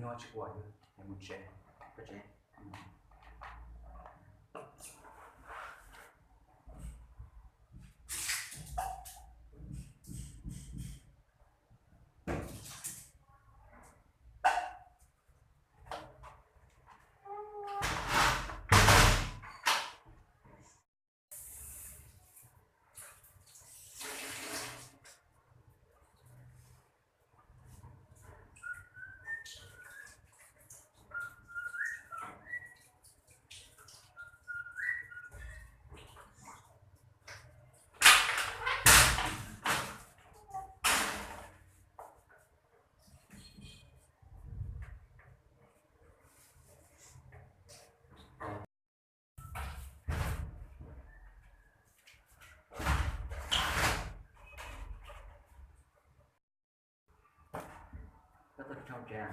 Nyob tsis ua, mus tsev, koj tsev. Koj tuaj tso tsev.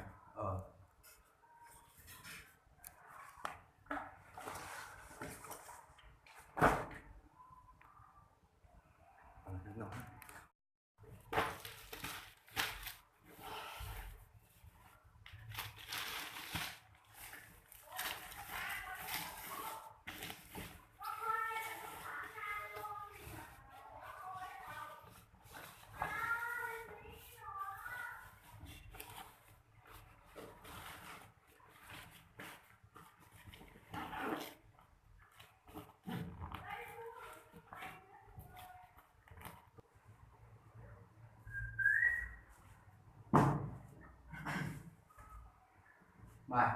Mas,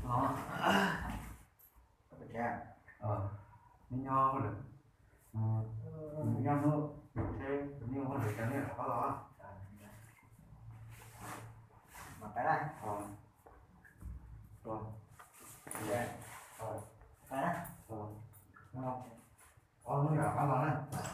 no, nyob nyob lawm, nyob hnub, seb tus niag ua lawv cov niag rov qab los. Mas pab na, ob hnub rov qab los na.